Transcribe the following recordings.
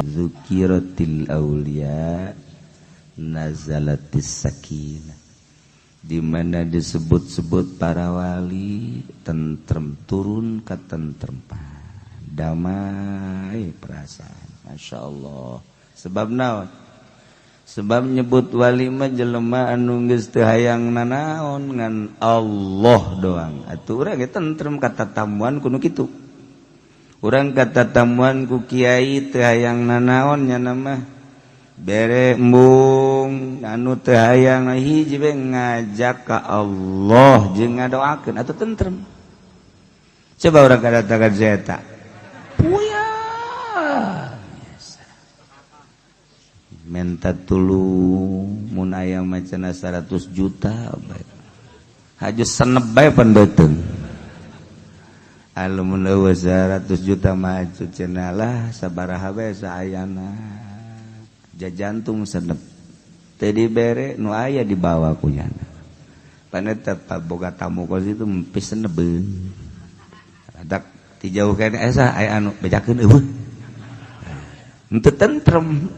Zukiratil aulia nazalatis sakinah, di mana disebut-sebut para wali tentrem, turun ketentrempan, damai perasaan. Masya Allah. Sebab naon? Sebab nyebut wali mah jelema anu geus teu hayang nanaon ngan Allah doang. Atuh urang ge tentrem katatamuan kudu kitu. Urang katatamuan ku kiai teu hayang nanaon nya mah bere embung anu teu hayang hiji we ngajak ka Allah jeung ngadoakeun atuh tentrem. Coba urang kadatangan zeta. Puyang. Minta tulung mun aya macana 100 juta bae. Haju senep bae pan beuteung. Lamun eueuh 100 juta maju cenah lah sabaraha bae saayana. Jajantung senep. Teu dibere nu aya dibawa ku nyana. Pan eta boga tamu kos itu pis senebeun. Adak ti jauh keneh asa aya anu bejakeun eueuh. Henteu tentrem.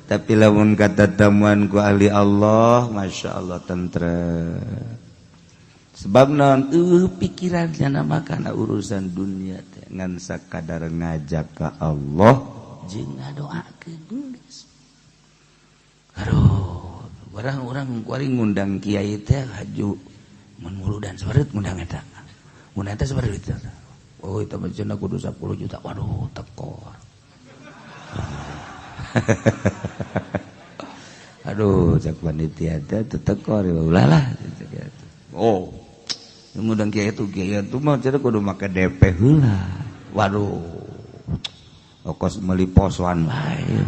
Tapi lamun kata tamuan ku ahli Allah, Masya Allah tentrem. Sebab naon pikirannya nama kana urusan dunia teh ngan sakadar ngajak ka Allah jeung ngadoakeun geus. Aduh, orang-orang kuari ngundang kiai teh haju mun muludan sabareut ngundang eta. Ngundang eta sabareut eta. Oh, eta mah cenah kudu 10 juta. Waduh, tekor. Aduh, cak panitia teh tekor ulah lah. Oh, ngundang kiai itu mah cenah kudu make DP heula. Waduh. Okos meuli posoan bae.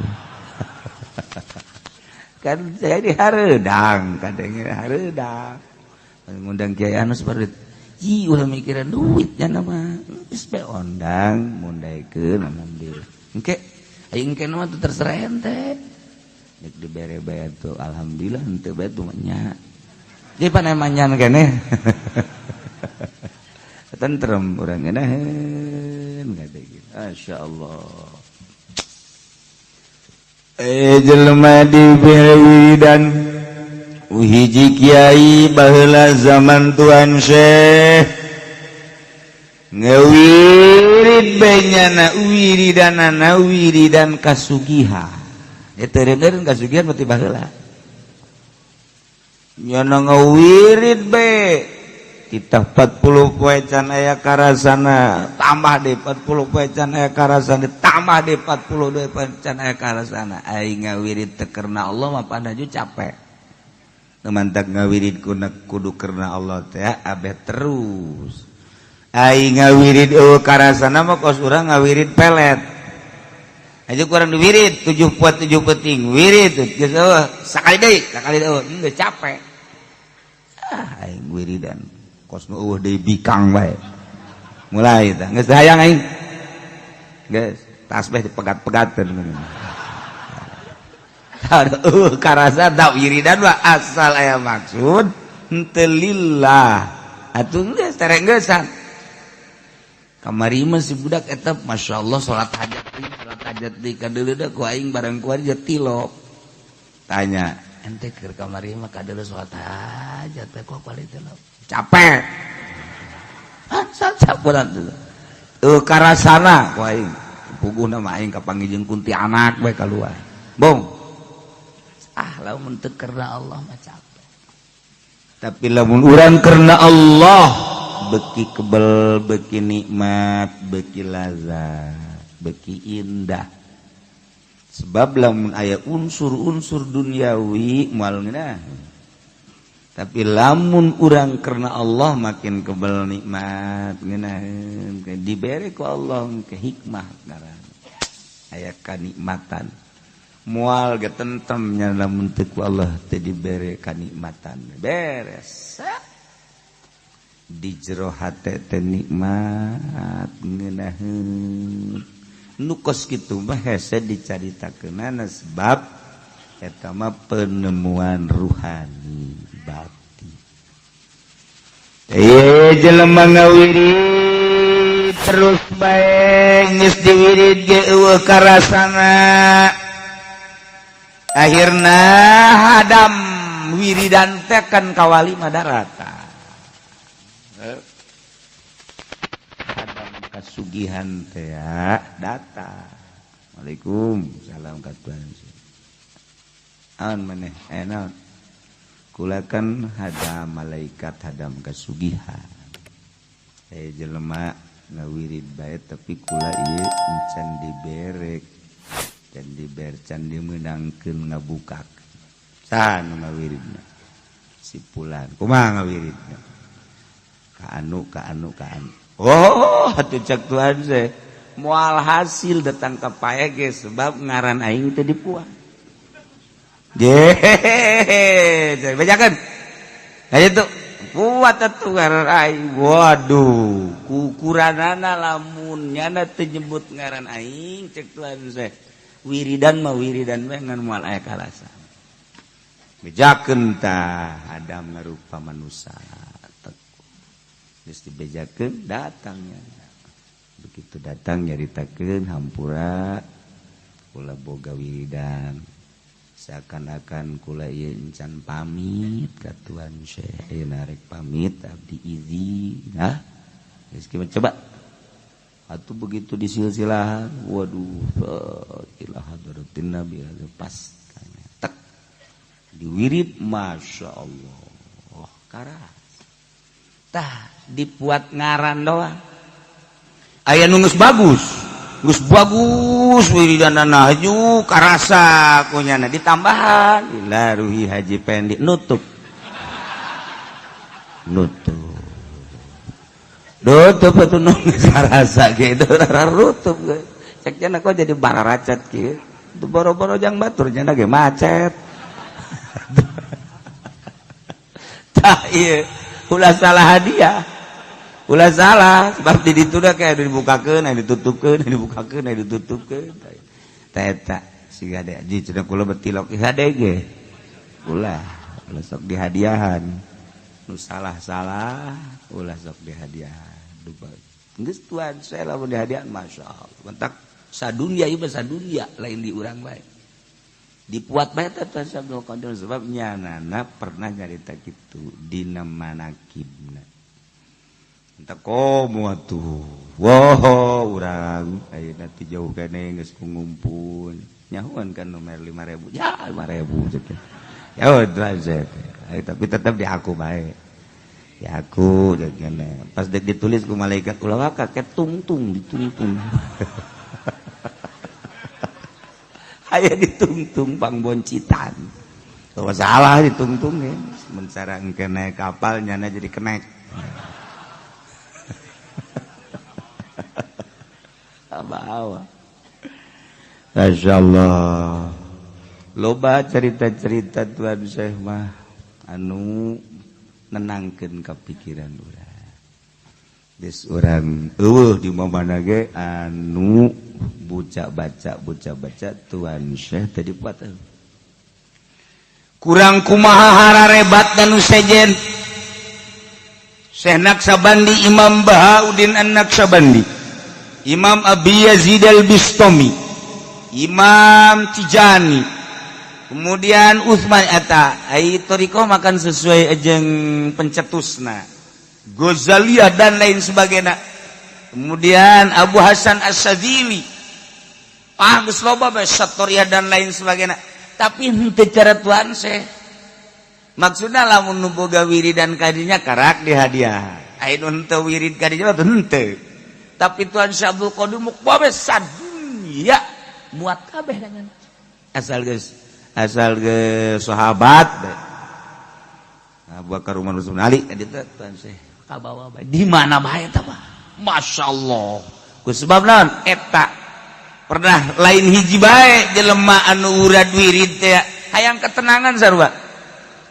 Kan jadi hareudang, kadang hareudang. Ngundang kiai anu seperti ih ulah mikiran duit nya mah. Geus bae ondang mundaikeun alhamdulillah. Engke aing engke mah teu terserah ente. Nek dibere bae tuh alhamdulillah henteu bae tuh nya. Jadi pan emanyan keneh. Tentrem urang ngeunaheun ngadeg. Masyaallah. Jelema dibere wiridan hiji kiai baheula zaman Tuan Syekh ngewirid benyana wiridanana wiridan kasugihan. Eta dengerin kasugihan mah ti baheula. Nyana ngawirid be kita 40 poe can aya karasana, tambah deui 40 poe can aya karasana, tambah deui 42 poe can aya karasana. Aing ngawirid teu karena Allah mah pandaju capek. Nu mantak ngawirid kudu karena Allah teh abeh terus. Aing ngawirid eueuh karasana mah kos urang ngawirid pelet. Aja kurang diwirid 7 poe 7 peuting wirid geus eueuh sakali deui sakali eueuh geus capek. Ah aing wiridan kos nu eueuh deui bikang bae. Mulai tah geus hayang aing. Geus tasbih dipegat-pegatkeun. Aduh karasa tak wiridan mah asal aya maksud henteu lillah. Atuh geus tereng geusan. Kamari mah si budak eta masyaallah salat hajat deui kadeuleuh ku aing barang ku aja tilok. Tanya, ente keur kamari mah kadeuleuh salat hajat teh kok paling tilok. Capek. Ah, sapuran tuh. Karasana ku aing. Puguhna mah aing kapanggih jeung kuntianak bae kaluar. Bong. Ah, lamun teu karena Allah mah capek. Tapi lamun urang karena Allah beki kebel, beki nikmat, beki lazat, beki indah. Sebab lamun aya unsur-unsur duniawi moal ngeunah. Tapi lamun urang karena Allah makin kebel nikmat ngeunaheun, dibere ku Allah ke hikmah ngaran. Aya kanikmatan. Moal ge tentremnya lamun teu ku Allah teu dibere kanikmatan. Beres. Di jero hate teh nikmat ngeunaheun. Nu kos kitu mah hese dicaritakeunana sebab eta mah penemuan ruhani batin. Aya jelema ngawirid terus bae geus diwirid ge eueuh karasana. Akhirna hadam wiridan teh kan kawali madarata. Hadam kasugihan teh data. Waalaikum salam ka Tuhan. Aon maneh naon? Kula kan hadam malaikat hadam kasugihan. Jelema ngawirid bae tapi kula ieu encan diberek. Can diber can dimeunangkeun ngabukak. Saha nu ngawiridna? Si pulan. Kumaha ngawiridna? Ka anu ka anu ka anu. Oh, atuh cek Tuhan teh. Moal hasil datang ka pae ge sebab ngaran aing teu dipuang. Ye, bejakeun. Ayo tuh, kuat atuh ngaran aing. Waduh, kukuranana lamun nyana teu nyebut ngaran aing cek Tuhan teh. Wiridan mah wiridan we ngan moal aya karasa. Bejakeun tah Adam ngarupa manusia. Geus dibejakeun datangnya. Begitu datang nyaritakeun hampura kula boga wiridan. Seakan-akan kula ieu encan pamit ka Tuan Syekh, ayeuna rek pamit abdi izin. Nah, geus coba. Atuh begitu disilsilahan, waduh, ila hadratin Nabi pas tek diwirid, masya Allah, karas. Tah dibuat ngaran doang. Aya nu geus bagus. Geus bagus wiridanana haju karasa kunyana ditambahan ila ruhi Haji Pendi nutup. Nutup. Nutup atuh nu geus karasa gitu rutup. Cek cenah kok jadi bararacat kieu. Teu boro-boro jang batur cenah ge macet. Tah ieu ulah salah hadiah. Ulah salah sebab di ditu da kayak dibukakeun, aya ditutupkeun, aya dibukakeun, aya ditutupkeun. Tah eta siga de ji cenah kula betilok hade ge. Ulah, ulah sok dihadiahan. Nu salah-salah ulah sok dihadiahan. Dupa. Geus tuan saya lamun dihadiahan masyaallah. Mentak sadunya ieu mah sadunya lain di urang bae. Dipuat bae teh Tuan Abdul Qadir sebab nyanana pernah nyarita kitu dina manakibna. Entah komo atuh. Wow, urang ayeuna teh jauh kene geus ngumpul. Nyahuan kan nomor 5000. Ya, 5000 cek. Ya udah teh. Tapi tetep di aku bae. Ya aku cek kene. Pas dek ditulis ku malaikat ulah waka ketungtung ditungtung. Aya ditungtung pangboncitan. Kalau salah ditungtung ya. Sementara engke naik kapal nyana jadi kenek. Bawa. Masya Allah. Loba cerita-cerita Tuan Syekh mah anu nenangkeun kapikiran urang. Geus urang eueuh di mana ge anu buca baca Tuan Syekh tadi puat. Kurang kumaha hararebat dan sejen. Syekh Naqsabandi Imam Bahauddin An-Naqsabandi, Imam Abi Yazid Al-Bistami, Imam Tijani, kemudian Utsman eta ai thariqah makan sesuai jeung pencetusna, Ghazaliyah dan lain sebagainya. Kemudian Abu Hasan Asy-Syadzili, ah geus loba bae Satoriyah dan lain sebagainya. Tapi henteu cara Tuan Syekh. Maksudna lamun nu boga wiridan kadinya karak dihadiah. Ai nu henteu wirid kadinya mah henteu. Tapi Tuan Syekh Abdul Qadir muk bae sadunya muat kabeh dengan asal geus sahabat Abu Bakar Umar Utsman Ali tadi Tuan Syekh kabawa bae di mana bae eta mah masyaallah ku sebab naon eta pernah lain hiji bae jelema anu urad wirid teh hayang ketenangan sarua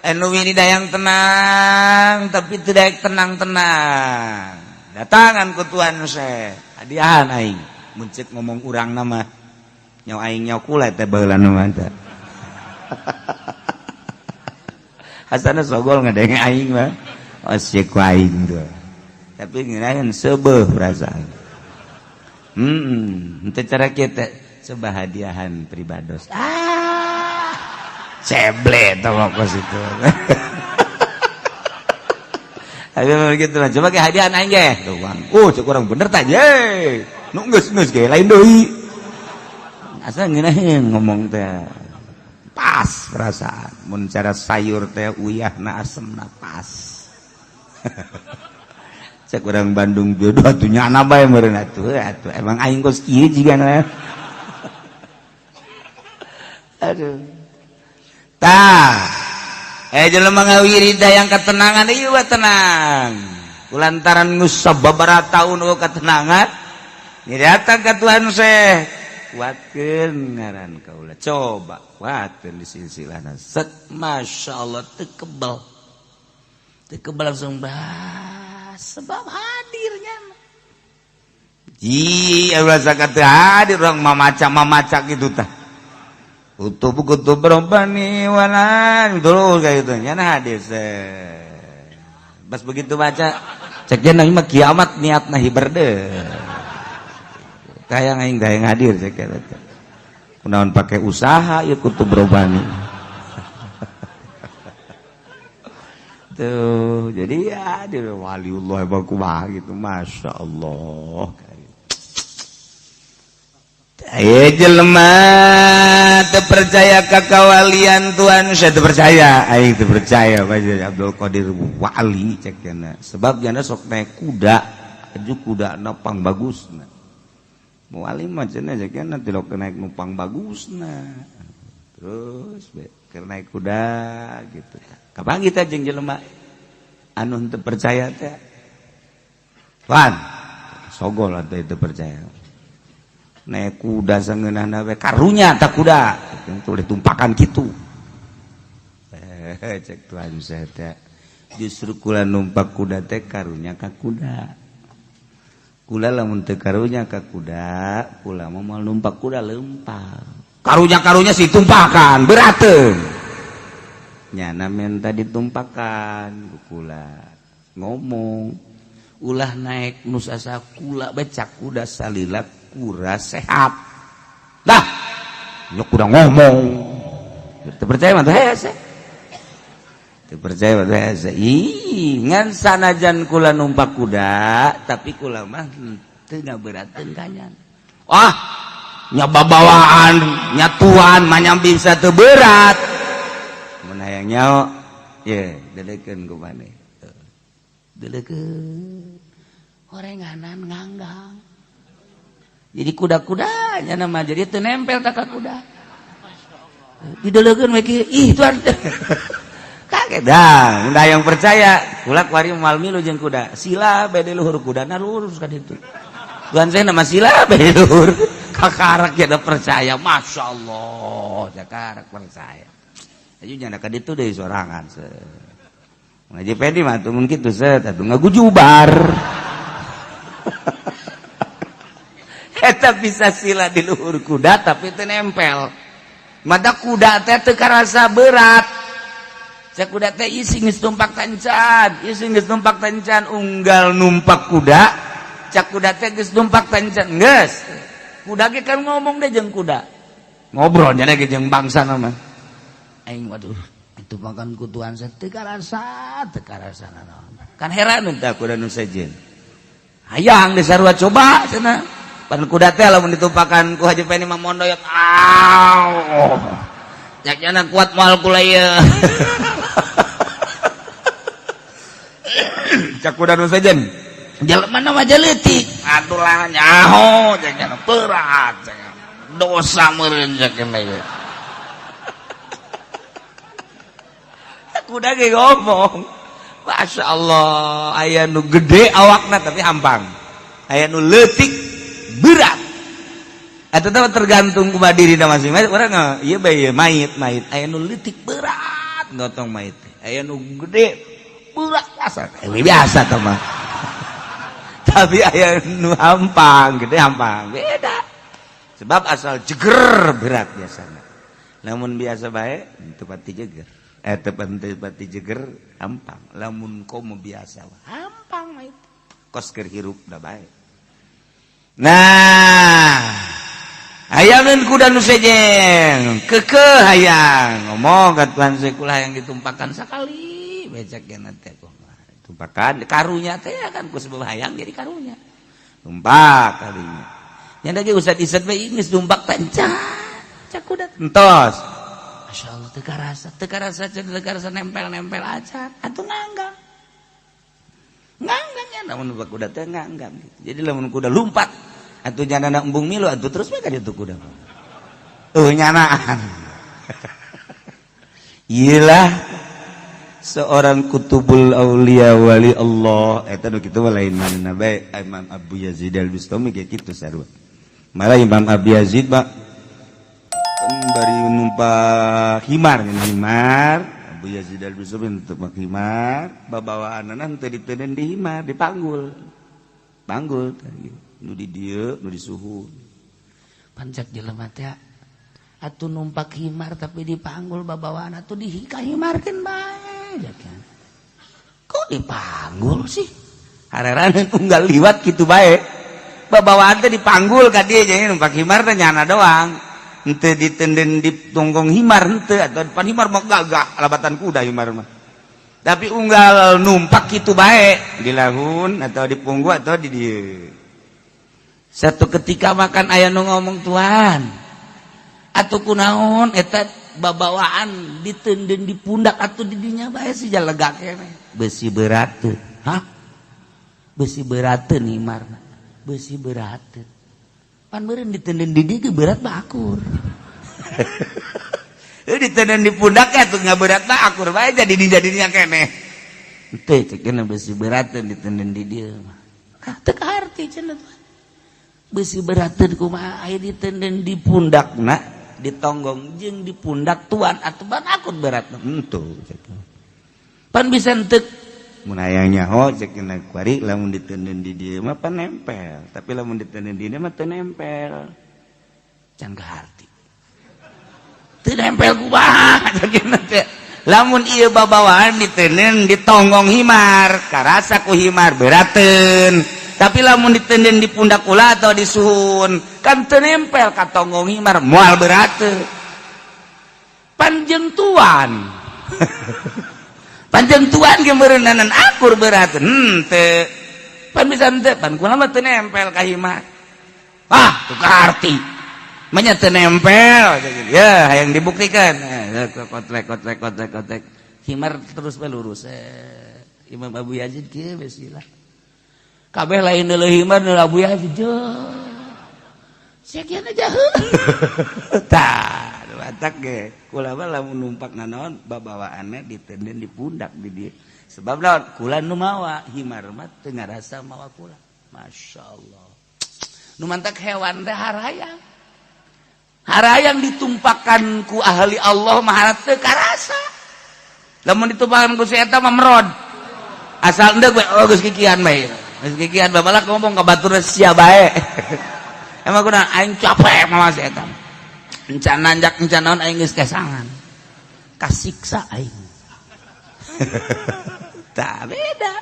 anu wirid hayang tenang tapi teu daek tenang-tenang datangan ku Tuan Syekh hadiahan aing mun ceuk ngomong urang nama nyawa aing nyawa kula teh baheula mah teh hasana sogol ngadenge aing mah osieuk ku aing tuh. Tapi ngeunaheun seubeuh perasaan. Henteu cara kieu teh coba hadiahan pribados. Ah. Seble tah kos itu. Ayo gitu lah, coba ke hadiahan aing ge. Tuh, cek urang bener tah ye. Nu geus geus ge lain deui. Asa ngeunaheun ngomong teh. Pas perasaan mun cara sayur teh uyahna asemna pas. Cek urang Bandung jodoh atuh nyana bae meureun atuh atuh emang aing kos kieu jigana. Aduh. Tah. Jelema ngawirida yang ketenangan ieu tenang. Kulantaran geus sababaraha taun eueuh ketenangan, ni datang ka Tuhan Syekh. Kuatkeun ngaran kaula. Coba kuatkeun di silsilahna. Set Masya Allah teu kebal. Teu kebal langsung bah sebab hadirnya. Ji ulah sakat hadir urang mamaca-mamaca kitu tah. Kutub kutub robbani walan terus kayak gitu nyana hadir. Pas begitu baca cek dia mah kiamat niatna hiber deh. Kayak aing hayang hadir cek eta. Kunaon pake usaha ieu kutub robbani. Tuh, jadi ya dia waliullah kumaha gitu, Masya Allah. Jelema teu percaya ka kawalian Tuhan, saya teu percaya, aing teu percaya bae Abdul Qadir wali cek cenah. Sebab jana sok naik kuda, aju kudana pang bagusna. Wali mah cenah cek cenah tilok naik numpang bagusna. Terus be keur naik kuda gitu. Kapan kita jeung jelema anu teu percaya teh? Tuhan, sogol atuh teu percaya. Naik kuda sangeunahna we karunya tak kuda itu ditumpakan kitu. Cek Tuhan saya teh justru kula numpak kuda teh karunya ka kuda. Kula lamun teu karunya ka kuda, kula mah moal numpak kuda lempar. Karunya-karunya si tumpakan berateun. Nyana menta ditumpakan ku kula ngomong ulah naik nu sasa kula becak kuda salila kura sehat. Dah, nyok kuda ngomong. Teu percaya mah teh hese. Teu percaya mah teh hese. Ih, ngan sanajan kula numpak kuda, tapi kula mah teu ngaberateun kanyan. Wah, nya babawaan, nya tuan mah nya bisa teu berat. Mun hayang nyaho, ye, delekeun ku maneh. Delekeun. Horenganan nganggang. Jadi kuda-kudanya nama jadi teu nempel tak ka kuda. Didelekeun we kieu, ih tuan. Kaget dah, udah yang percaya, kula kuari moal milu jeung kuda. Sila bae di luhur kudana lurus ka ditu. Tuan saya nama sila bae di luhur. Kakarak ya percaya, Masya Allah, kakarak percaya. Ayo jangan ka ditu deui sorangan. Ngaji pedi mah atuh mun kitu set atuh ngagujubar. Eta bisa sila di luhur kuda tapi teu nempel. Mada kuda teh teu karasa berat. Cek kuda teh isi geus numpak tancan, isi geus numpak tancan unggal numpak kuda, cek kuda teh geus numpak tancan geus. Kuda ge kan ngomong deh jeung kuda. Ngobrol nya ge jeung bangsa mah. Aing waduh, itu makan ku Tuhan saya teu karasa nanaon. Kan heran tah kuda nu sejen. Hayang di sarua coba cenah. Pan kuda teh lamun ditumpakan ku Haji Peni mah mondoyot. Aw. Cak kuat moal kula ieu. Cak kuda nu sejen. Jelema na mah leutik. Atuh lah nyaho cak nya berat cak. Dosa meureun cak nya ieu. Kuda ge ngomong. Masya Allah, aya nu gede awakna tapi hampang. Aya nu leutik berat. Eta teh tergantung kumaha dirina masing-masing. Urang ieu bae ieu mayit mayit aya nu leutik berat gotong mayit teh. Aya nu gede berat asa biasa teh mah. Tapi aya nu hampang, gede hampang, beda. Sebab asal jeger berat biasana. Lamun biasa bae teu pati jeger. Teu pati jeger hampang. Lamun komo biasa hampang mayit. Kos keur hirup da bae. Nah, hayangeun kuda nu sejen, keukeuh hayang ngomong ka tuan kula hayang ditumpakan sakali becek ge teh kumaha. Tumpakan karunya teh kan ku sebab hayang jadi karunya. Tumpak kalinya. Nya lagi usah diset bae geus tumpak tanca. Cak kuda entos. Masya Allah teu karasa, teu karasa, teu karasa nempel-nempel acan. Atuh nganggang. Nganggang ya lamun numpak kuda teh nganggang. Jadi lamun kuda lumpat atuh nyana embung milu atuh terus we ka ditu kuda. Tuh nyanaan. Iyalah seorang kutubul aulia wali Allah eta nu kitu mah lain manehna bae, Imam Abu Yazid Al-Bustami ge kitu sarua. Malah Imam Abu Yazid mah bari numpak himar, himar Abu Yazid Al-Bustami numpak himar, babawaanana teu diteundeun di himar, dipanggul. Panggul tadi nu di dieu nu di suhu. Pancak jelema teh atuh numpak himar tapi dipanggul babawaan atuh dikahimarkeun bae. Kok dipanggul sih? Hareran unggal liwat kitu bae. Babawaan teh dipanggul ka dieu, jadi numpak himar teh nyana doang. Henteu ditenden di tonggong himar henteu, atau depan himar mah gagah labatan kuda himar mah. Tapi unggal numpak kitu bae di lahun atau di punggu atau di dieu. Satu ketika makan aya nu ngomong, "Tuan, atuh kunaon eta babawaan ditenden di pundak atau di dinya bae sih lega keneh?" "Besi berat." "Hah, besi berat himarna?" "Besi berat pan meureun ditenden di dieu berat mah akur. Ditenden di pundak ya tuh nggak berat mah akur bae jadi dijadinya keneh." "Henteu," cek, "besi berat ditenden di dieu mah." "Ah, teu kaharti," cenah, "Tuan. Besi berat kumaha aya ditenden di pundakna, ditonggong jeung di pundak tuan atuh ban akut berat henteu pan bisa henteu." "Mun hayang nyaho," cek kuari, "lamun ditenden di dieu mah pan nempel, tapi lamun ditenden di dieu mah teu nempel." "Can kaharti, teu nempel kumaha?" Cek teh. "Lamun ieu babawaan ditenden di tonggong himar, karasa ku himar berateun, tapi lamun ditenden di pundak kula atau di suhun kan teu nempel ka tonggong himar, moal berateun. Panjeng tuan, panjeng tuan ge meureunnanan akur berateun henteu pan bisa henteu, pan kula mah teu nempel ka himar." "Ah, teu kaharti manya teu nempel." Ya hayang dibuktikan, kotlek kotlek kotlek kotlek, himar terus bae lurus. Imam Abu Yazid kieu besilah kabeh lain deuleu himar, deuleu Abu Yazid. Sekian aja tah batak ge kula mah lamun numpak nanaon babawaanna ditenden di pundak di dieu, sebab naon? Kula nu mawa, himar mah teu ngarasa mawa kula." Masya Allah, nu mantak hewan teh harayang harayang ditumpakan ku ahli Allah mah teu karasa. Lamun ditumpakan ku si eta mah merod asal endek we. Oh, geus kikian bae, geus kikian babalak ngomong ka batur sia bae. Emang kunaon aing capek mawa si eta? Encan nanjak encan naon aing geus kesangan, kasiksa aing. Tak beda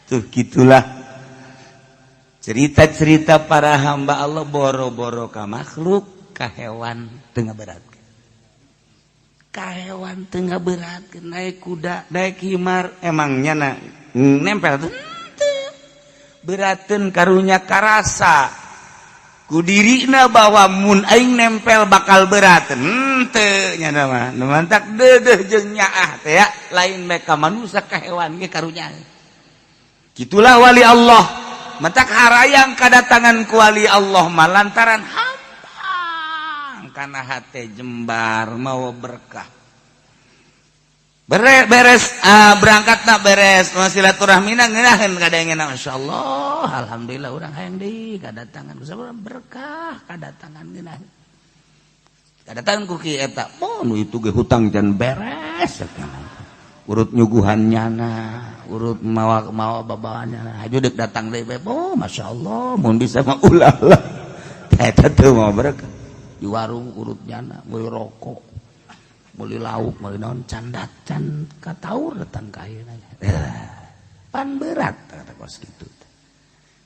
tuh. Gitulah cerita-cerita para hamba Allah, boro-boro ka makhluk, ka hewan tengah berat, ka hewan tengah berat. Naik kuda, naik himar, emangnya na nempel tuh beraten? Karunya karasa ku dirina bahwa mun aing nempel bakal berat henteu. Nya mah nu mantak deudeuh jeung nyaah teh ya lain mereka manusia, ka hewan ge karunya. Gitulah wali Allah. Matak harayang kadatangan ku wali Allah mah lantaran hampang kana hate jembar mau berkah. Beres berangkat tak beres mau silaturahmi ngeunaheun kadangena. Masyaallah, alhamdulillah urang hayang deui kadatangan berkah, kadatangan ngeunaheun, kadatangan ku ki eta. Oh, nu itu ge hutang can beres, urut nyuguhan nyana, urut mawa mawa babawannya, haju dek datang deui. Oh, masyaallah, mun bisa mah ulah lah. Eta teu mau berkah. Di warung urut nyana, meuli rokok, beli lauk, beli naon, can can kataur datang ka ayeuna pan berat kata kos kitu.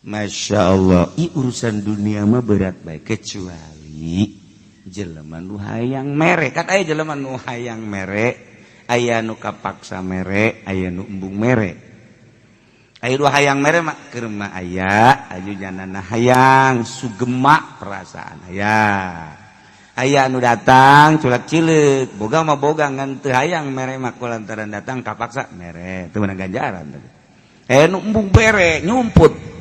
Masya Allah, i urusan dunia mah berat baik kecuali jelema nu hayang mere. Kan aya jelema nu hayang mere, aya nu kapaksa mere, aya nu embung mere. Aya nu hayang mere mah keur mah aya, aju janana hayang sugema perasaan aya. Aya nu datang culak cileuk, boga mah boga ngan teu hayang mere mah kulantaran datang kapaksa mere, teu meunang ganjaran. Aya nu embung bere nyumput.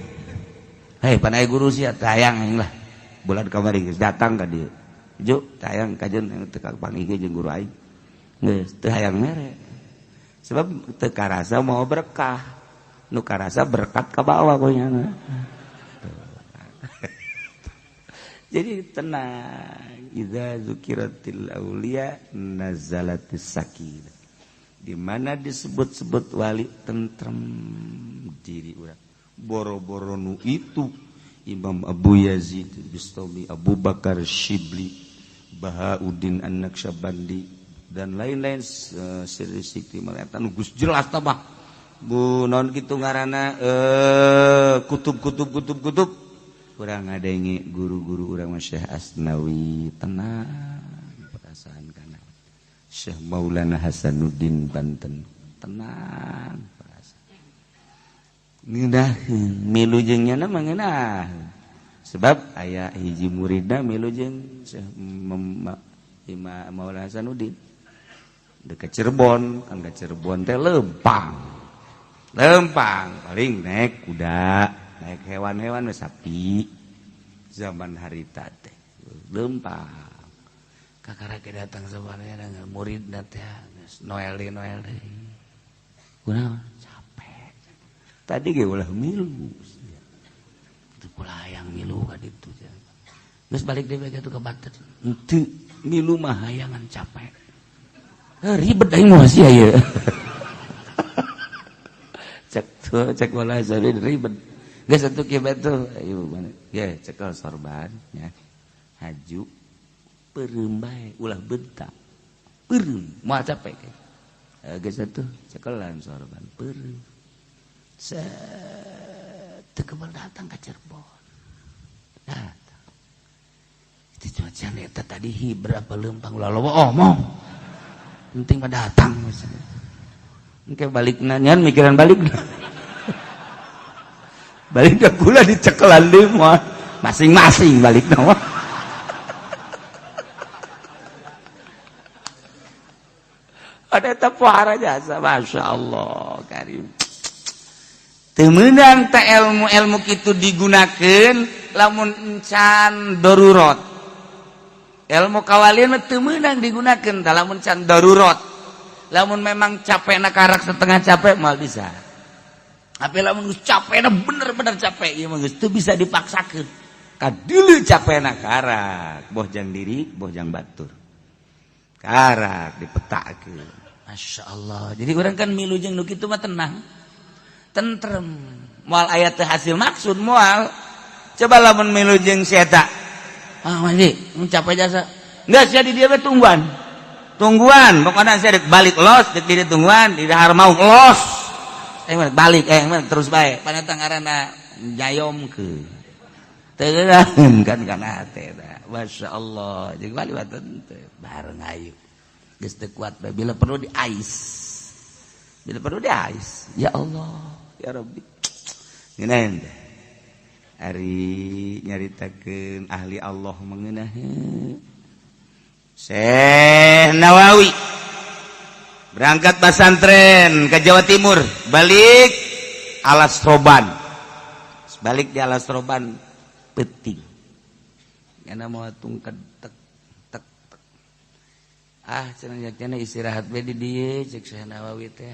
Hei, panai guru sia tayang aing lah. Bulan kamari geus datang ka dieu. Ju, tayang kajeun teu kapanggih jeung guru aing. Geus teu hayang mere. Sebab teu karasa mau berkah. Nu karasa berkat ka bawah kunyana. Jadi tenang. Idza zukiratil auliya nazalatis sakinah. Di mana disebut-sebut wali tentrem diri urang. Boro-boro nu itu Imam Abu Yazid Bistami, Abu Bakar Shibli, Bahauddin An-Naqsyabandi dan lain-lain, Sri Sikti eta nu geus jelas tah mah. Bu naon kitu ngaranna kutub-kutub kutub-kutub urang ngadenge guru-guru urang mah Syekh Asnawi tenang perasaan kana Syekh Maulana Hasanuddin Banten tenang ngeunah milu jeung nyana mah ngeunah sebab aya hiji muridna milu jeung Syekh Imam Maulana Hasanuddin dekat Cirebon kan ka Cirebon teh lempang lempang paling naik kuda naik hewan-hewan sapi zaman harita teh lempang kakarake datang sabarnya dengan muridna teh Noel Noel kunaon tadi ge ulah milu itu pula hayang milu ka ditu. Geus balik deui ka ke Banten henteu milu mah hayangan capek ribet aing mah sia ieu. Cek tuh cek wala jadi ribet geus atuh kieu bae tuh ayo mana ge cekel sorban nya haju peureum bae ulah bentak peureum moal capek geus atuh cekelan sorban peureum. Tekebal datang ke Cirebon. Datang. Itu cuaca eta tadi hi berapa lempang ulah loba omong. Penting mah datang misalnya. Engke balik nanya mikiran balik. Balik ke kula dicekelan deui mah. Masing-masing balik mah. Ada eta puara jasa Masya Allah karim. Temenang tak ilmu-ilmu itu digunakan lamun encan darurat. Ilmu kawalian teu meunang digunakan lamun can darurat. Lamun memang capekna karak setengah capek moal bisa. Tapi lamun geus capekna bener-bener capek ieu mah geus teu bisa dipaksakeun. Kadeuleu capekna karak, boh jang diri, boh jang batur. Karak dipetakeun. Masya Allah. Jadi urang kan milu jeung nu kitu mah tenang. Tentrem moal aya teu hasil maksud moal. Coba lamun milu jeung si eta ah mandi mencapai jasa geus sia di dieu we tungguan tungguan pokona sia dek balik los dek di tungguan di dahar mau los balik terus bae panata ngaranna jayomkeun teu geunaheun kan kana hate da masyaallah jeung balik baten teu bareng ayu geus teu kuat bae bila perlu di ais bila perlu di ais ya Allah ya Rabbi ngeunaheun teh ari nyaritakeun ahli Allah mengenaheun Syekh Nawawi berangkat pesantren ke Jawa Timur balik Alas Roban balik di Alas Roban penting nyana mau tungked tek tek tek ah cenah cenah istirahat we di dieu cek Syekh Nawawi teh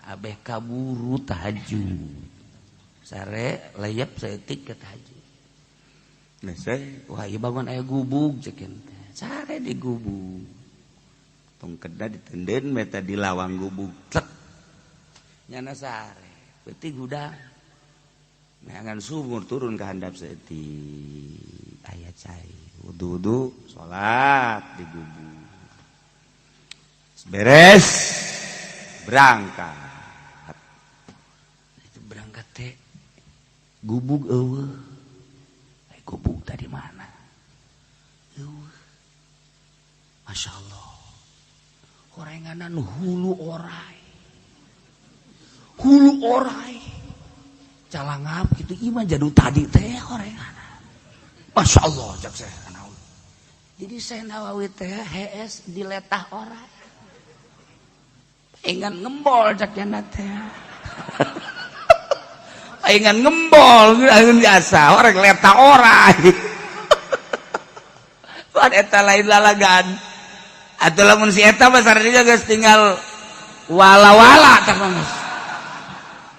abeh kaburu tahajud sare layap saeutik ke tahajud nah saya wah ieu bangun aya gubug cek teh sare di gubug tong kedah ditenden meta di lawang gubug tek nyana sare peuting hudang neangan sumur turun ke handap saeutik aya cai wudu-wudu salat di gubug beres berangkat itu berangkat teh Gubug euweuh. Ai gubug tadi mana? Euweuh. Masya Allah. Horenganan hulu orai. Hulu orai. Calangap gitu ieu jadu tadi teh horenganan. Masya Allah, cak Syekh Nawawi. Jadi Syekh Nawawi teh hees diletah orai. Paingan ngembol cak jana teh. Paingan ngembol biasa orang letah orai. Pan eta lain lalagan. Atau lamun si eta mah sareng geus tinggal wala-wala tah mah.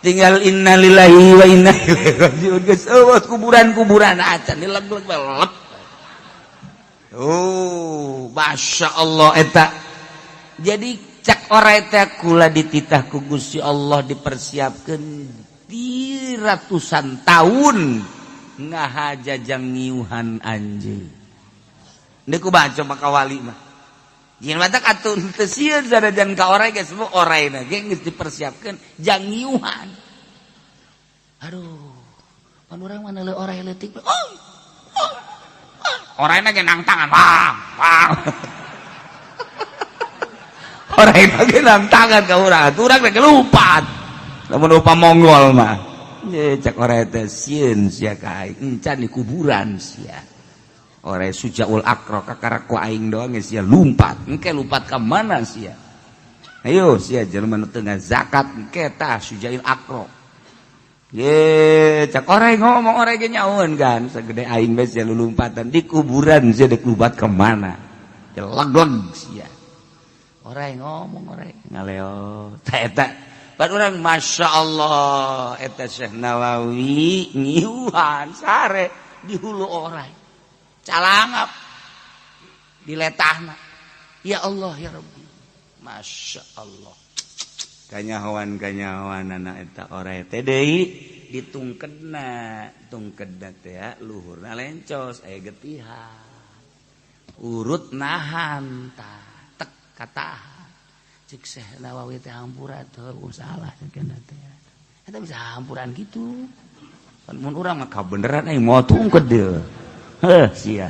Tinggal innalillahi wa inna ilaihi rajiun, geus euweuh kuburan-kuburan acan dileg-leg lep. Oh, Masya Allah eta. Jadi cak orai teh kula dititah ku Gusti Allah dipersiapkeun di ratusan tahun ngahajajang ngiuhan anjeun. Deuk ku baca maka wali mah. Jeung matak atuh teu sieun sanajan ka orai ge, semua oraina ge geus dipersiapkeun jang ngiuhan. Aduh, pan urang mah neuleuh orai leutik. Oh, oh, oh. Oraina ge nang tangan, wang, wang. Oraina ge nang tangan ka urang, atuh urang ge lumpat. Lamun rupa Mongol mah. Ye, cak orai teh sieun sia ka aing, encan di kuburan sia. Orai Sujaul Akro kakarak ku aing doang geus sia lumpat. Engke lumpat ka mana sia? Ayo sia jelema nu teu zakat engke tah Sujail Akro. Ye, cak orai ngomong, orai ge nyaun kan, segede aing bae sia lulumpatan di kuburan, sia dek lumpat ka mana? Jeleg sia. Orai ngomong, orai ngaleo. Tah eta pan urang, Masya Allah, eta Syekh Nawawi ngiuhan sare di hulu orai. Calangap diletahna. Ya Allah ya Rabbi. Masya Allah. Kanyahoan kanyahoan anak eta orai teh deui ditungkedna, tungkedna teh luhurna lencos aya getihan. Urut nahan tah tek katahan. Cek Syekh Nawawi teh hampura teu salah cek teh. Eta bisa hampuran gitu. Pan mun urang mah kabeneran aing moal tungked deui. Heuh sia.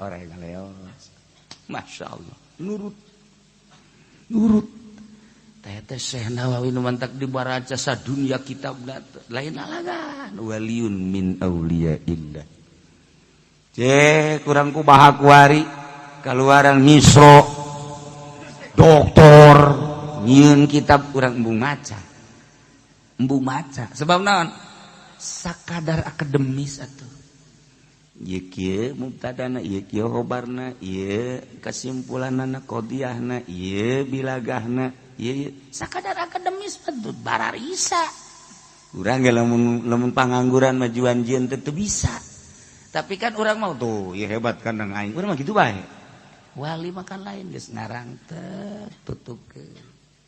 Orai ngaleos. Masya Allah. Nurut. Nurut. Teh teh Syekh Nawawi nu mantak dibaraca sadunya kitabna lain alagan waliyun min auliyaillah. Cek kurang ku bahakuari keluaran Misro doktor nyieun kitab, kurang embung maca. Embung maca sebab naon? Sakadar akademis atuh. Ieu kieu mubtadana, ieu kieu khobarna, ieu kesimpulanana, qodiyahna, ieu bilagahna, ieu sakadar akademis patut bararisa. Urang ge lamun lamun pangangguran majuan jieun teu bisa. Tapi kan urang mau tuh, ya hebat kan aing. Urang mah kitu bae. Wali makan lain geus ngarang teh tutupkeun.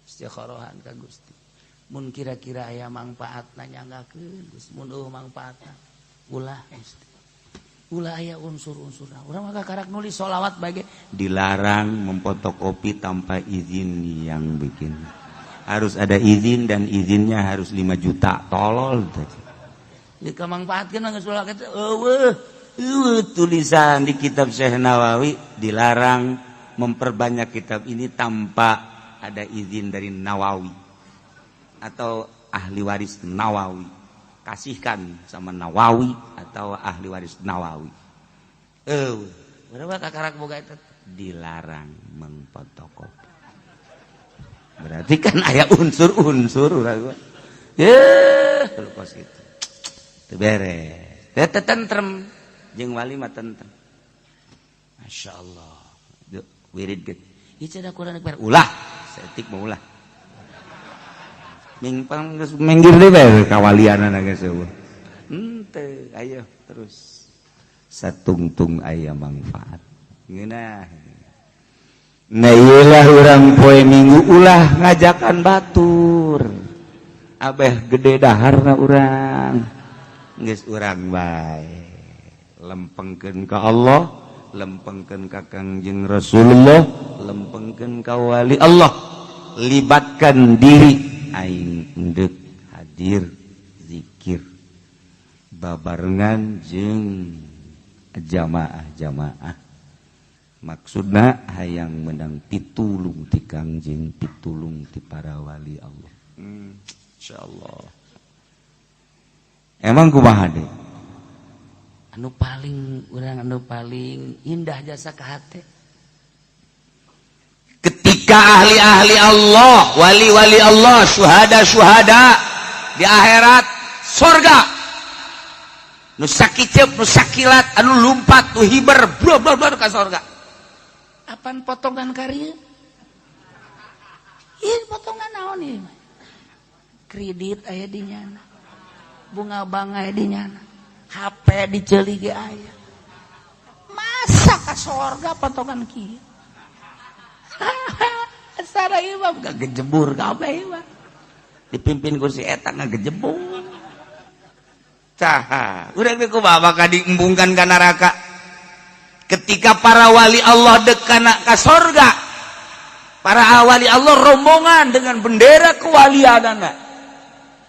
Istikharahan ka Gusti. Mun kira-kira aya mangpaatna nyanggakeun, geus, mun euweuh mangpaatna ulah Gusti. Ulah aya unsur-unsur. Urang mah karak nulis sholawat bae dilarang memfotokopi tanpa izin yang bikin. Harus ada izin dan izinnya harus 5 juta. Tolol teh. Jika mangpaatkeun geus ulah kitu euweuh. Euweuh tulisan di kitab Syekh Nawawi dilarang memperbanyak kitab ini tanpa ada izin dari Nawawi atau ahli waris Nawawi. Kasihkan sama Nawawi atau ahli waris Nawawi. Berapa kakarak boga itu dilarang mengfotokopi. Berarti kan aya unsur-unsur urang. Ye, kalau kos itu. Teu beres. Teu tentrem jeung wali mah tentrem. Masya Allah. Wirid ge. Ieu cenah kurang ulah. Saeutik mah ulah. Mingpang geus minggir deui bae kawalianana geus eueuh. Henteu, ayo terus. Satungtung aya manfaat. Ngeunah. Nah, ieulah urang poe Minggu ulah ngajakan batur. Abeh gede daharna urang. Geus urang bae. Lempengkeun ka Allah, lempengkeun ka Kangjeng Rasulullah, lempengkeun ka wali Allah. Libatkan diri aing endek hadir zikir. Babarengan jeung jamaah-jamaah. Maksudna hayang menang pitulung ti Kangjeng, pitulung ti para wali Allah. Insyaallah. Emang kumaha deui? Anu paling urang anu paling indah jasa ka hate. Ketika ahli-ahli Allah, wali-wali Allah, syuhada-syuhada di akhirat sorga. Nu sakiceup, nu sakilat, anu lumpat, nu hiber, bro bro bro ka sorga. Apaan potongan karya? Ieu potongan naon ieu? Kredit aya di nyana. Bunga bank aya di nyana. HP diceuli ge aya. Masa ka sorga potongan kieu? Asara ieu mah gejebur kabeh ieu mah. Dipimpin ku si eta ngagejebur. Caha, urang teh kumaha bakal diembungkan ka neraka. Ketika para wali Allah dekana ka sorga, para wali Allah rombongan dengan bendera kewalianana.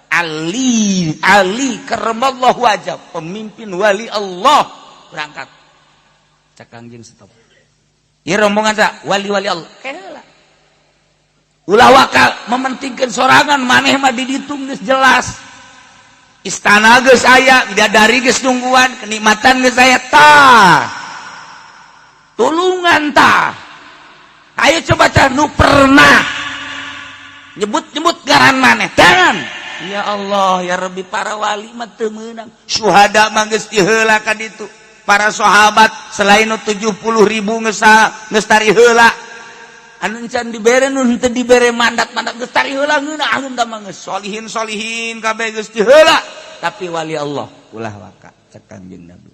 Ali, Ali karramallahu wajah, pemimpin wali Allah berangkat. Cak Kangjeng stop. Ieu rombongan sa wali-wali Allah. Kela. Ulah wakal mementingkan sorangan maneh mah diditung geus jelas. Istana geus aya, bidadari geus nungguan, kenikmatan geus aya tah. Tulungan tah. Ayo coba cah nu pernah nyebut-nyebut ngaran maneh. Jangan. Ya Allah, ya Rabbi, para wali mah teu meunang. Syuhada mah geus diheula ka ditu. Para sahabat selain nu 70.000 geus geus tari heula. Anu encan dibere nu henteu dibere mandat-mandat geus tari heula ngeunaheun da mah geus solihin-solihin kabeh geus diheula. Tapi wali Allah ulah waka cek Kangjeng Nabi.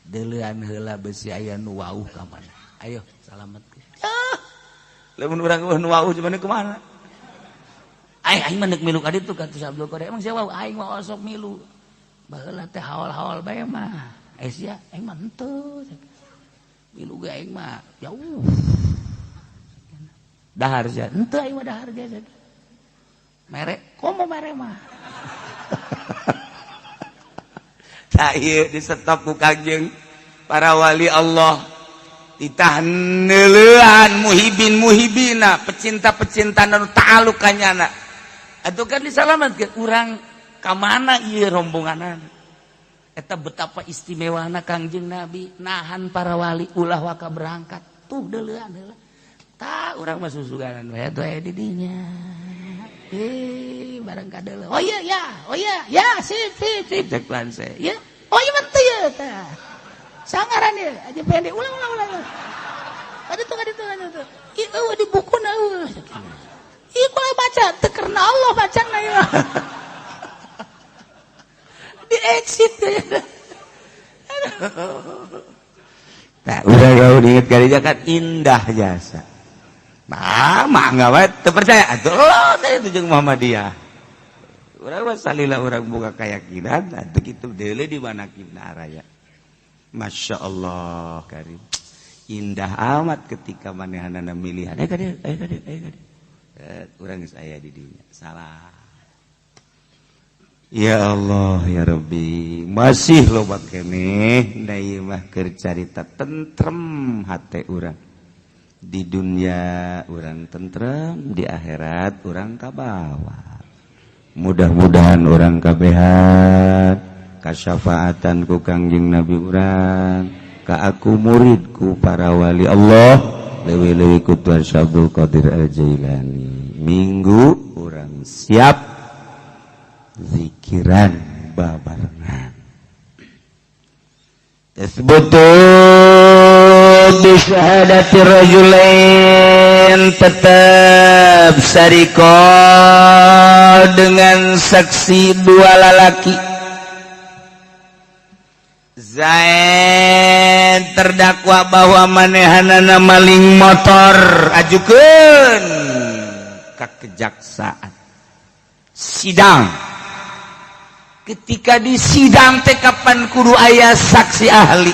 Deuleuan heula besi aya nu wauh ka mana. Ayo salametkeun. Ah. Lamun urang nu wauh cuman kumaha? Aing aing mah neuk milu ka ditu ka Abdul Qadir. Emang sia wauh aing mah osok milu. Baheula teh haul-haul bae mah. Eh sia aing mah henteu. Milu ge aing mah jauh. Dahar sia. Henteu aing mah dahar ge. Mere, komo mere mah. Tah ieu disetop ku Kangjeng para wali Allah. Titah neuleuan muhibin muhibina, pecinta-pecinta nu ta'aluk ka nyana. Atuh kan disalametkeun urang ka mana ieu rombonganana. Eta betapa istimewana Kangjeng Nabi nahan para wali ulah waka berangkat. Tuh deuleuan heula. Tah urang mah susuganan we atuh aya di dinya. Eh bareng ka deuleu. Oh iya ya, oh iya ya, sip sip sip cek lanse. Ya. Oh iya mah teu ya tah. Sangaran ieu aja pendek ulang ulang ulang. Kaditu kaditu kaditu. Ieu eueuh di bukuna eueuh. Ieu kulah baca teu karena Allah bacana ieu. Di exit ya. Nah, udah kau diinget kali kan indah jasa. Nah, mah enggak wae teu percaya atuh lo teh itu jeung Muhammadiyah. Urang mah salila urang boga keyakinan atuh kitu deuleu di mana kibna raya. Masya Allah karim. Indah amat ketika manehanana milihan. Eh ka dieu, eh ka dieu, eh ka dieu. Urang geus aya di dinya. Salah. Ya Allah ya Rabbi, masih loba keneh da ieu mah keur carita tentrem hate urang. Di dunia urang tentrem, di akhirat urang kabawa. Mudah-mudahan urang kabehan kasyafaatan ku Kangjeng Nabi urang, ka aku muridku para wali Allah, leuwih-leuwih ku Tuhan Syekh Abdul Qadir Al-Jailani. Minggu urang siap zikiran babarengan. Tasbutu bi syahadati rajulain, tetap sariko dengan saksi dua lalaki. Zaid terdakwa bahwa manehanana maling motor, ajukeun ka kejaksaan. Sidang. Ketika di sidang teh kapan kudu aya saksi ahli,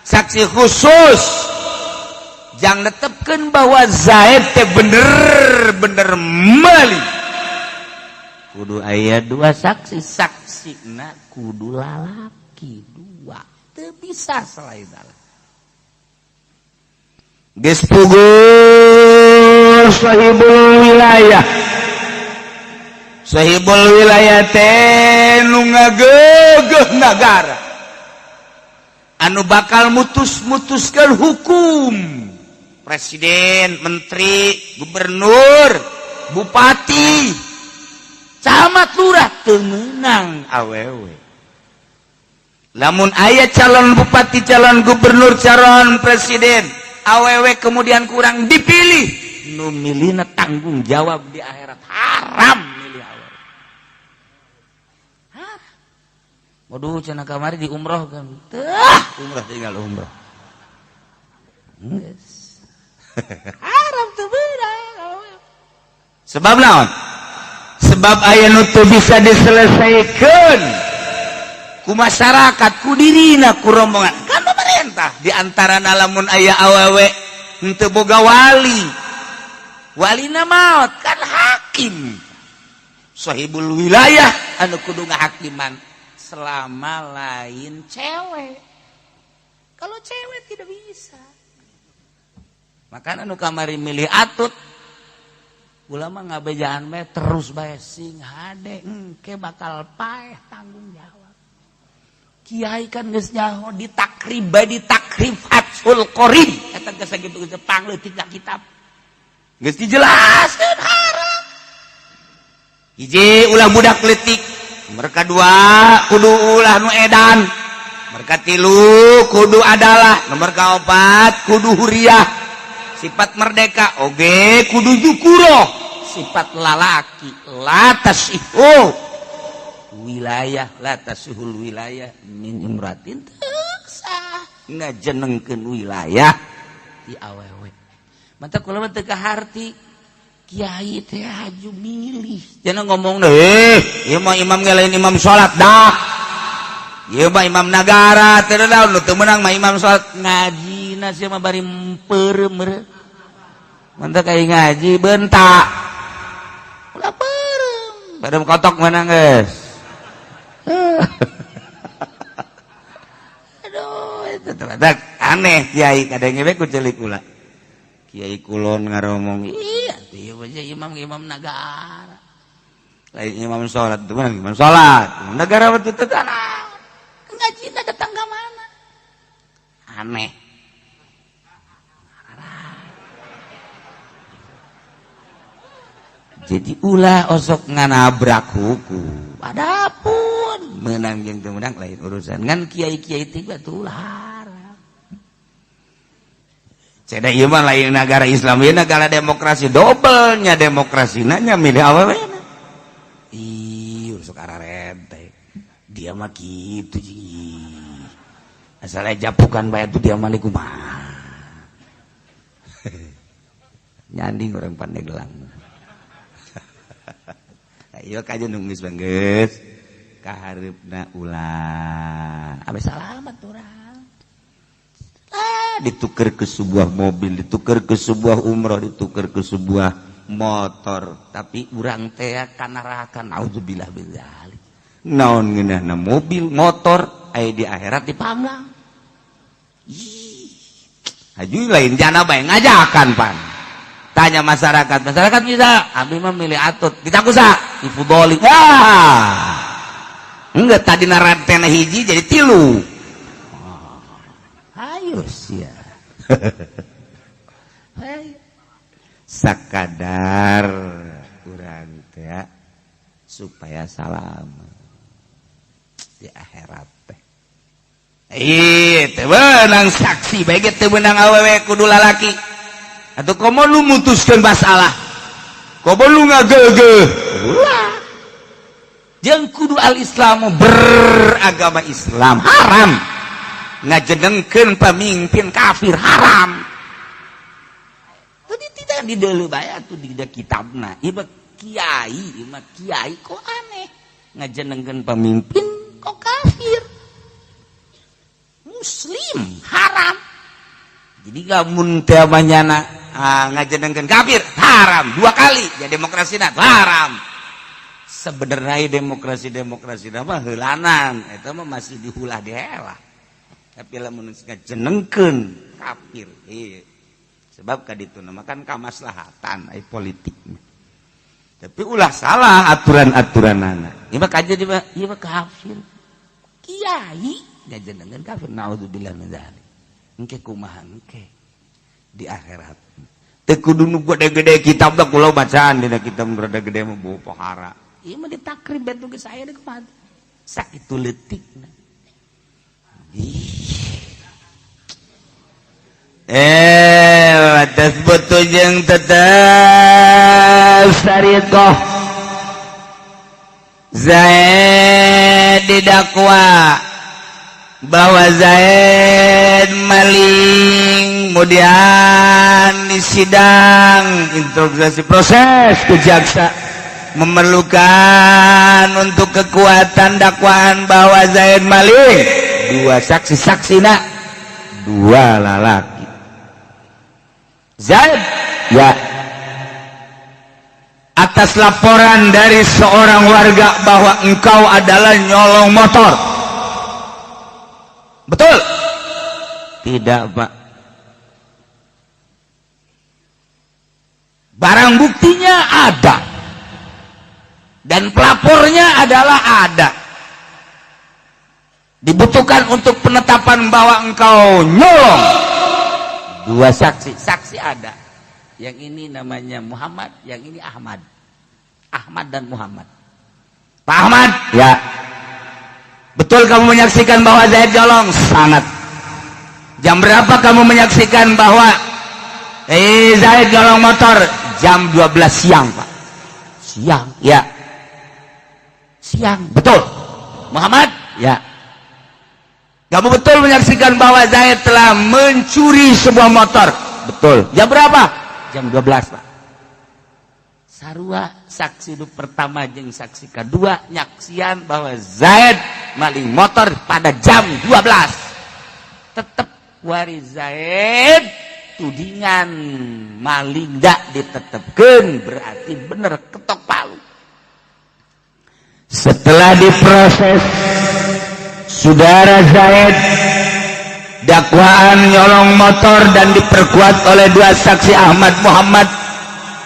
saksi khusus jangan netepkeun bahwa Zaid teh bener-bener maling. Kudu aya dua saksi, saksina kudu lalaki dua, teu bisa selain salah. Geus puguh sahibul wilayah. Sahibul wilayah teh nu ngagegeuh nagara, anu bakal mutus-mutuskan hukum, presiden, menteri, gubernur, bupati, camat, lurah teu meunang awewe. Lamun aya calon bupati, calon gubernur, calon presiden awewe, kemudian kurang dipilih, nu milihna tanggung jawab di akhirat. Haram milih awewe. Hah? Waduh, cenah kamari di umroh kan. Tah, umroh tinggal umroh. Geus. Haram teu beunang. Sebab naon? Sebab aya nu teu bisa diselesaikan ku masyarakat, ku dirina, ku rombongan. Kan pemerintah di antara lamun aya awewe henteu boga wali, walina maot, kan hakim sahibul wilayah anu kudu ngahakiman selama lain cewek. Kalau cewek tidak bisa. Makanya nu kamari milih Atut, ulama ngabejaan me terus bae, sing hade engke bakal paeh tanggung jawab. Kiai kan geus nyaho di takrib bae, di takrib Fathul Qorib eta geus sakitu, geus pangleutik kitab geus dijelaskeun haram. Hiji, ulah budak leutik. Mereka dua, kudu ulah nu edan. Mereka tilu, kudu adalah. Nomor kaopat, kudu huriyah, sifat merdeka. Oge kudu dzukuro, sifat lalaki. La tasihu wilayah, la tasihul wilayah min imratin, teu sah ngajenengkeun wilayah di awewe. Mata kula mah teu kaharti kiai teh haju milih. Jangan ngomong deh, ieu mah imam ge lain imam salat dah. Ieu mah imam nagara, teu naon nu teu meunang mah imam salat, ngajina sia mah bari peureum meureun. Mantap kayak ngaji bentak. Ulah peureum. Peureum kotok meunang geus. Aduh, itu ternyata aneh kiai kadang we ku celik kula. Kiai kulon ngaromong, iya, ieu mah imam-imam nagara. Lain imam salat, itu mah imam salat. Imam nagara mah teu tanah. Ngajina datang ke mana? Aneh. Jadi ulah osok nganabrak hukum. Adapun menang jeung teu menang lain urusan. Ngan kiai-kiai teh batu ulah haram. Ceda ieu mah lain negara Islam, ieu negara demokrasi, dobelnya demokrasi nanya milih awewe. Ih, sok ararente. Dia mah kitu jeung. Asal japukan bae tuh dia mah kumaha. Nyanding orang Pandeglang. Ayo kaje nunggu geus kahareupna ulah. Abe salamat urang. Ah, ditukar ke sebuah mobil, ditukar ke sebuah umroh, ditukar ke sebuah motor, tapi urang teh ka neraka, naudzubillah min dzalik. Naon ngeunahna mobil, motor, aya di akhirat dipanggang. Ih. Haju lain jana bae ngajakan pan. Tanya masyarakat, masyarakat bisa, abi mah milih Atut, ditakusa, Ifudoli. Wah. Enggak, tadi narantena hiji jadi tilu. Oh. Ayo sia. Sakadar urang teh supaya salam di akhirat teh. Ih, teu beunang saksi bae ge teu beunang awewe, kudu lalaki. Atau komo lu mutuskeun masalah. Komo lu ngagegeh. Ulah. Jeung kudu al-Islamu, beragama Islam. Haram ngajenengkeun pemimpin kafir, haram. Tadi tidak di deuleu bae atuh di kitabna. Ieu mah kiai, ieu mah kiai kok aneh ngajenengkeun pemimpin kok kafir. Muslim haram. Jadi lamun teh manyana ngajenengkeun kafir haram dua kali, ya demokrasi haram. Sebenarnya demokrasi demokrasi mah heulanan, eta mah masih dihulah dihela. Tapi lamun ngajenengkeun kafir, iya. Sebab kaditu nama kan kamaslahatan ai politik. Tapi ulah salah aturan-aturanana. Ieu mah kaje mah, ieu mah kafir. Kiai ngajenengan kafir, naudzubillah min dzalik. Engke kumaha engke di akhirat. Teu kudu nu gede-gede kitab da kula bacaan dina kitab rada gede mah bau pohara. Ieu mah ditakrib betu geus aya deuk kumaha. Sakitu leutikna. Tasbutu jeung tetep sariqah Zaid didakwa bahwa Zaid maling, kemudian di sidang interogasi proses ke jaksa memerlukan untuk kekuatan dakwaan bahwa Zaid maling dua saksi-saksi nak dua lalaki. Zaid ya, atas laporan dari seorang warga bahwa engkau adalah nyolong motor, betul? Tidak, Pak. Barang buktinya ada dan pelapornya adalah ada, dibutuhkan untuk penetapan bahwa engkau nyolong. Dua saksi, saksi ada. Yang ini namanya Muhammad, yang ini Ahmad. Ahmad dan Muhammad. Pak Ahmad, ya. Betul kamu menyaksikan bahwa Zaid nyolong? Sangat. Jam berapa kamu menyaksikan bahwa Zaid nyolong motor? Jam 12 siang, Pak. Siang, ya. Siang, betul. Muhammad, ya. Kamu betul menyaksikan bahwa Zaid telah mencuri sebuah motor? Betul. Jam berapa? Jam 12, Pak. Sarua saksi nu pertama jeung saksi kedua nyaksian bahwa Zaid maling motor pada jam 12. Tetep wari Zaid tudingan maling dak ditetepkeun, berarti bener ketok palu. Setelah diproses Saudara Zaid dakwaan nyolong motor dan diperkuat oleh dua saksi Ahmad Muhammad,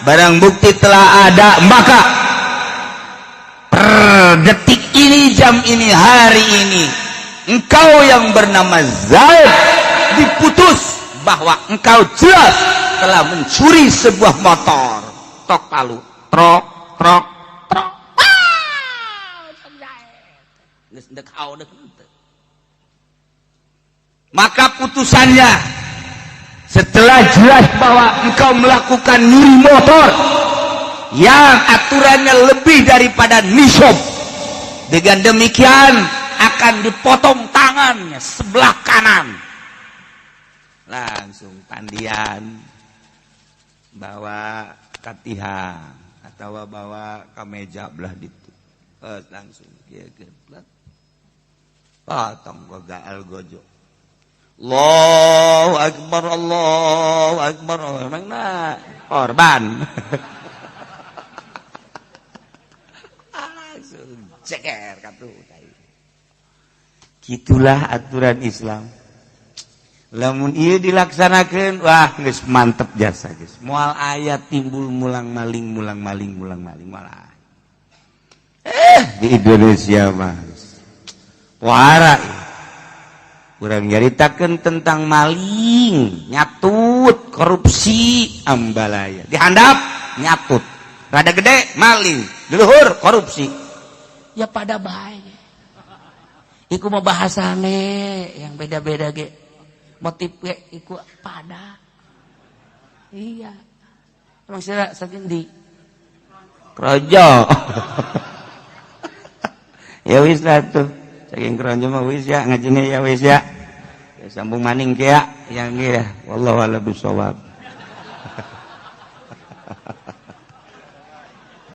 barang bukti telah ada, maka per detik ini, jam ini, hari ini, engkau yang bernama Zaid diputus bahwa engkau jelas telah mencuri sebuah motor. Tok palu, trok trok trok. Maka putusannya setelah jelas bahwa engkau melakukan nyuri motor yang aturannya lebih daripada nisab, dengan demikian akan dipotong tangannya sebelah kanan. Langsung pandian bawa katihan atau bawa ke meja belah ditu, langsung potong gaal gojo. Allahu akbar, Allahu akbar. Emang nah korban. Langsung ceker katuh. Gitulah aturan Islam. Lamun ieu dilaksanakeun, wah geus mantep jasa geus. Moal aya timbul mulang maling, mulang maling, mulang maling malah. Di Indonesia mah wara. Kurang nyaritakeun tentang maling, nyatut, korupsi, ambalaya. Dihandap, nyatut. Rada gede, maling. Diluhur, korupsi. Ya pada bae. Iku mau bahasane yang beda-beda ge. Motif ge iku pada. Iya. Emang sira saking di Krojo. Ya wis lah tuh. Saking Krojo mah wis ya ngajine ya wis ya. Ya sambung maning ke ya yang ya. Wallahu a'lam bishawab.